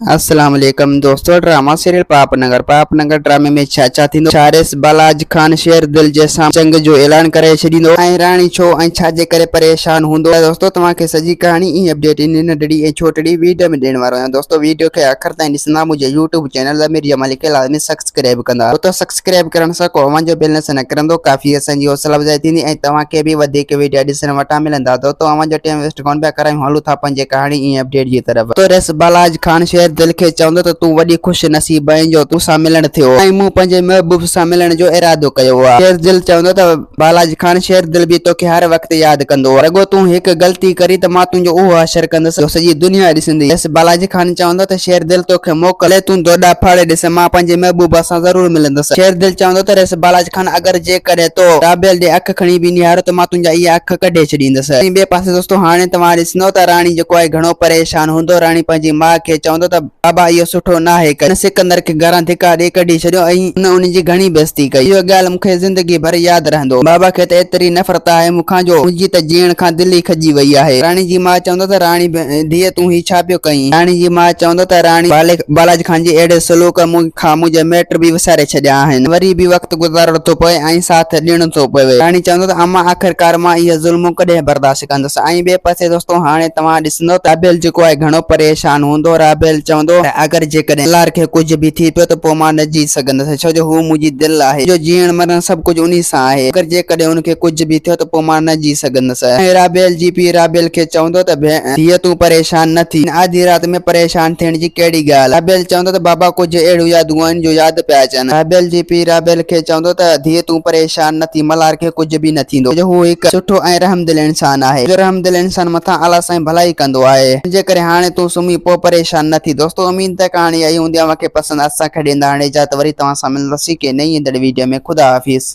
السلام عليڪم دوستو ڊراما سيريل پاپ نگر پاپ نگر ڊرامي ۾ ڇا ڇا ٿيندو ڇا ريس بالاج خان شير دل جي سامهون جنگ جو اعلان ڪري ڇڏيندو ۽ راڻي ڇو ۽ ڇا جي ڪري پريشان هوندو ته دوستو توهان کي سڄي ڪهاڻي ۽ اپڊيٽ ان ننڍڙي ۽ ڇوٽڙي ويڊيو ۾ ڏيڻ وارو آهيان دوستو ويڊيو کي آخر تائين ڏسندا منهنجي يوٽيوب چينل ضمير جمالي کي لازمي سبسڪرائب ڪندا ڇو ته سبسڪرائب ڪرڻ سان ڪو اوهان جو بيلنس نه ڪرندو ڪافي اسان جي حوصلا افزائي ٿيندي ۽ توهان کي به وڌيڪ ويڊيا ڏسڻ وٽان ملندا دوستو اوهان جو ٽيم ويسٽ ڪونه پيا ڪرايون هلون ٿا پنهنجي ڪهاڻي ۽ اپڊيٽ جي طرف. تو ريس بالاج خان شير دل کي چوندو ته تون وڏي خوش نصيب آهين جو تون سان ملڻ ٿيو ۽ مون پنهنجي محبوب سان ملڻ جو ارادو ڪيو آهي شير دل چوندو ته بالاج خان شير دل به توکي هر وقت ياد ڪندو آهي رڳو تون هڪ غلطي ڪرين ته مان تنهنجو اهو حشر ڪندس جو سڄي دنيا ڏسندي ريس بالاج خان چوندو ته شير دل توکي موڪل ڀلي تون دوڏا ڦاڙي ڏس، مان پنهنجي محبوبه سان ضرور ملندس. شير دل چوندو ته رئيس بالاچ خان اگر جيڪڏهن تو رابيل ڏي اک کڻي به نهاريو ته مان تنهنجا اها اک ڪڍي ڇڏيندس. ۽ ٻئي پاسي دوستو هاڻي توهان ڏسندو ته راڻي جيڪو آهي گهڻو پريشان هوندو. راڻي پنهنجي ماء کي چوندو ته بابا اهو سٺو ناهي ڪيو. هن سڪندر کي گهران ڌڪا ڏئي ڪڍي ڇڏيو ۽ هن ان جي گهڻي بيعزتي ڪئي. اهو ڳالهه مون کي زندگي ڀر ياد رهندو. بابا کي ته ايتري نفرت آهي مون کان جو منهنجي ته جيئڻ کان دل ئي کڄي وئي آهي. راڻي جي ماء چوندو ته راڻي ڌيء تون هي ڇا پيو ڪرين؟ راڻي جي ماء چوندو ته راڻي بالاج خان جي اهڙي سلوڪ مون کان منهنجا مائٽ به وساري ڇڏيا آهن. وري به وقت گذارڻو ٿو پوي ۽ ساٿ ڏيڻو ٿو پوي. راڻي چوندو ته امان آخرڪار مان اهي ظلمون ڪڏهن برداشت ڪندس. ۽ ٻئي پاسي دوستو هاڻي توهان ڏسندو ته رابيل جيڪو آهي گهڻو پريشان هوندو. رابيل چوندو ته اگر جيڪڏهن ملهار کي ڪجهه به ٿي پيو ته پوء مان نه جي سگهندس ڇو جو هو منهنجي دل آهي. منهنجو جيئڻ مرڻ سڀ ڪجهه انهي سان آهي. اگر جيڪڏهن ان کي ڪجهه به ٿيو ته پوء مان نه جي سگهندس. ۽ رابيل جي پيء رابيل کي چوندو ته ڌيء تون پريشان نه ٿي. هن آڌي رات ۾ پريشان ٿيڻ جي ڪهڙي ڳالهه. رابيل چوندو ته بابا ڪجهه اهڙيون يادون آهن جو ياد پيا اچن. رابيل جي پيء رابيل کي چوندو ته ڌيء تون پريشان نه ٿي ملهار کي ڪجهه به نه ٿيندو جو هو هڪ سٺو ۽ رحمدل انسان آهي. جو رحمدل انسان مٿان الله سائين ڀلائي ڪندو آهي. ان جي ڪري هاڻي تون سمهي پو پريشان نه ٿي. دوستو اميد ته ڪهاڻي آئي هوندي اوهان کي پسند اسان کي ڏيندا هاڻي اجازت وري توهان سان ملنداسين ڪنهن نئين ايندڙ ويڊيو ۾ خدا حافظ.